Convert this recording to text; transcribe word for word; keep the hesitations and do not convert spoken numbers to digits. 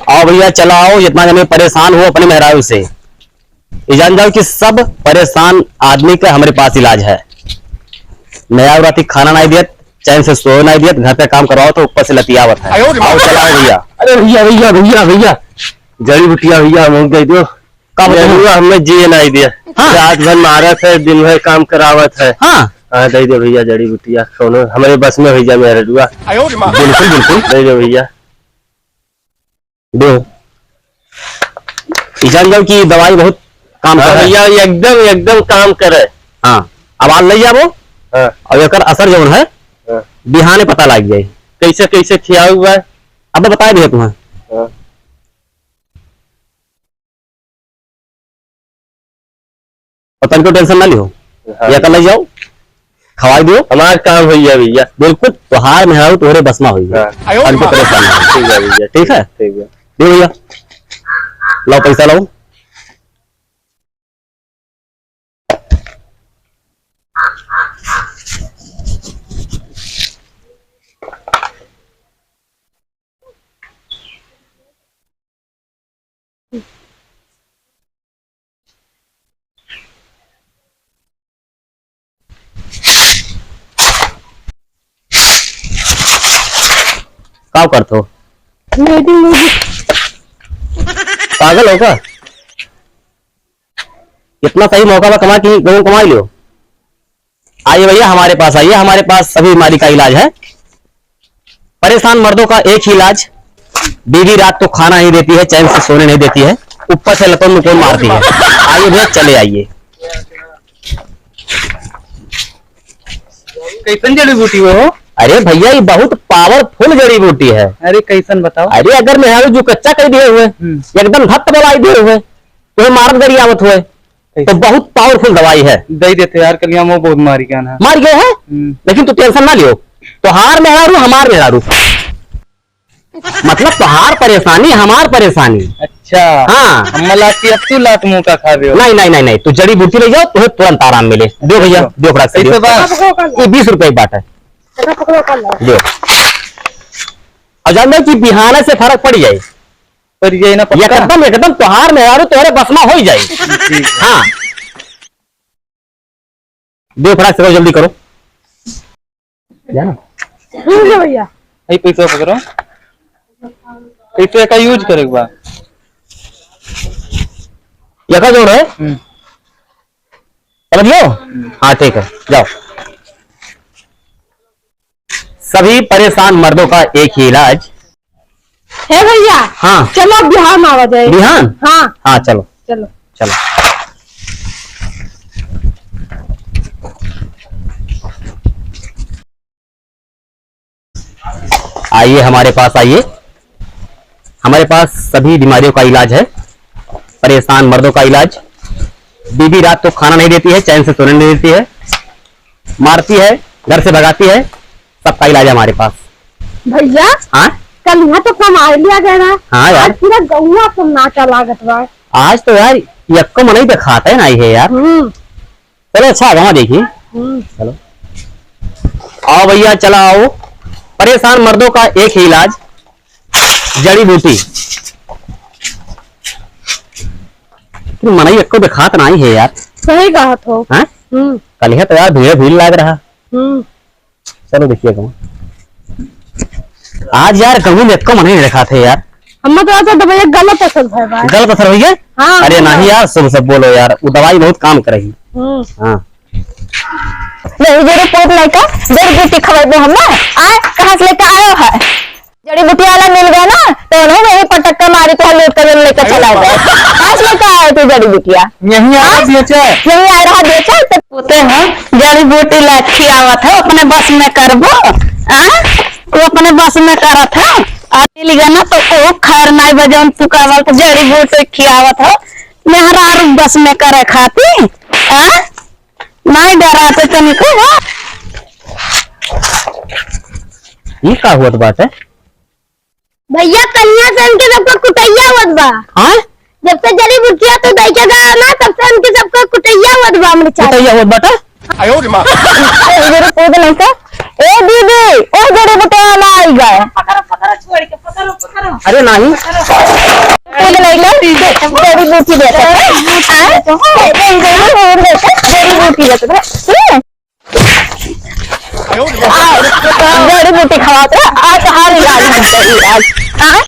आओ भइया, चला आओ, जितना जने परेशान हो अपने मेहरारू से, ये जान जाओ कि सब परेशान आदमी का हमरे पास इलाज है। मेहरारू राती खाना नाहीं दियत, चैन से सोए नाहीं दियत, घर पे काम करवाओ तो ऊपर से लतियावत है। आयो रे आओ, माँ। चला आओ भइया। अरे भइया, भइया, भइया, भइया, जड़ी बुटिया भइया, हम दे दो। का बताऊँ? मेहरुआ हमें जिए नाहीं दिया। हाँ। रात भर मारत है, दिन भर काम करावत है। हाँ। हाँ, दे दे भइया जड़ी बुटिया, कौनो हमरे बस में होइ जा मेहरुआ। आयो रे माँ। बिल्कुल, बिल्कुल। दे दे भइया। दो। ई जान जाओ कि दवाई बहुत काम हाँ करे। भइया, एकदम, एकदम काम करे। हाँ, अब आज लइ जाबो। हाँ। अब एकर असर जौन है, हाँ। बिहाने पता लाग जाई। कैसे, कैसे खियाऊ बा? अब बताइ दिहे तुम्हें। हाँ। और तनिको tension ना लिहो। हाँ। या कर ले जाओ, खवाई दियो। हमार काम होइ गया भइया। बिल्कुल, तोहार मेहरारू तोहरे बस में होइ गया। हाँ। तनिको परेशान ना हो। ठीक है भइया, ठीक है? ठीक है। दे भइया, लाओ पैसा लाओ। का करत हो? मेरी, मेरी। पागल हो का? इतना सही मौका बा, कमा के गहूं कमाई लियो। आइए भइया, हमारे पास आइए, हमारे पास सभी बीमारी का इलाज है। परेशान मर्दों का एक ही इलाज, बीवी रात को खाना नहीं देती है, चैन से सोने नहीं देती है, ऊपर से लतोन मुतोन मारती है। आइए भइया, चले आइए। कैसन जड़ी बूटी हो? अरे भइया, ये बहुत powerful जड़ी बूटी है। अरे कैसन बताओ? अरे अगर मेहरारू जू कच्चा कइ दिहे हुए, हम्म। एकदम धत्त बलाई दिहे हुए, तो मारत गरी आवत हुए, तो बहुत powerful दवाई है। दे देते यार, कलिया में बहुत मारी गया ना। मार गए है? हम्म। लेकिन तू tension ना लियो, तोहार मेहरारू, हमार मेहरारू। मतलब तोहार परेशानी, हमार परेशानी। अच्छा। हाँ। हम मला कि अब तू लात मुंह का खाबे हो। नहीं, नहीं, नहीं, नहीं, तू जड़ी बूटी ले जाओ, तुम्हें तुरंत आराम मिले। दो भइया, दो फटाक से कैसे दो। बा? ये बीस रुपए की बात है। दो। और जान दो कि बिहाने से फर्क पड़ जाए। पर ये ना पक्का? एकदम, एकदम तोहार मेहरारू तोहरे बस में होइ जाए। जी। हाँ। दो फटाक से करो, जल्दी करो। जाना। ठीक है भइया। यही पैसा पकड़ो। कैसे का use करे के बा? यका जोड़ है? हम्म। समझ गयो? हम्म। हाँ, ठीक है, जाओ। सभी परेशान मर्दों का एक ही इलाज। हे भइया, हाँ। चलो बिहान आवा जाए। बिहान? हाँ। हाँ, चलो। चलो। चलो। आइए, हमारे पास आइए। हमारे पास सभी बीमारियों का इलाज है। परेशान मर्दों का इलाज, बीवी रात को खाना नहीं देती है, चैन से सोने नहीं देती है, मारती है, घर से भगाती है, सबका इलाज है हमारे पास। भइया, हाँ? कल यहाँ तो कमाई लिया गया ना। हाँ यार। आज पूरा गौवा सन्नाटा लागत बा। आज तो यार यक्को मनई देखात है नाहीं है यार। हम्म। चलो अच्छा, गवा देखी। हम्म। चलो। आओ भइया, चला आओ। परेशान मर्दों का एक ही इलाज, जड़ी बूटी। लेकिन मनई यक्को देखात नाहीं है यार। सही कहत हो। हाँ? हम्म। कलिया तो यार भीड़ भीड़ लाग रहा। हम्म। चलो देखिए कहूँ। आज यार कहूँ में यक्को मनई नाहीं देखात है यार। हम तो ऐसा दवाई गलत असर भय बा। गलत असर होइ गया? हाँ, अरे हाँ। नाहीं यार, शुभ सब बोलो यार, वो दवाई बहुत काम करही। हम्म। हाँ। नहीं, जड़ी बूटी नहीं का, जड़ी बूटी खवाइबो हम ना। आ, कहाँ से लेके आयो है? जड़ी बूटी वाला मिल गया ना, तो उन्होंने वही पटक्का मारी तो लूट कर लेके चला गया। कहाँ से लेके आए थे जड़ी बूटिया? यहीं आ रहा हाँ? बेचे। यहीं आ रहा बेचे, तो होते हैं, जड़ी बूटी लाठी आवत है, अपने बस में करबो, हाँ? वो अपने बस में करत है, आ मिल गया ना, तो वो खैर नाहीं बजौन पुकावल, तो जड़ी बूटी खियावत है, मेहरारू बस में करे खाती, हाँ? नाहीं डराते तनिको हो। ये का होत बाटे? भइया, कलिया से इनके सबका कुटैया होत बा। हाँ? जब से जड़ी बुटिया तो देखे गया ना, तब से इनके सबका कुटैया होत बा, हमरे चाचा। कुटैया होत बाटे? आयो रे माँ। ए, जड़ी कूद नहीं से। ए दीदी, ओ जड़ी बुटिया ना आई गए। पकड़ो, पकड़ो, छोड़ के, पकड़ो, पकड़ो। अरे नाहीं। पकड़ो। बूटी देत है। हाँ? जड़ी बूटी देत है। सुन। आ, जड़ी बूटी खवात है। आ, तोहार इलाज हम करी आज। हाँ?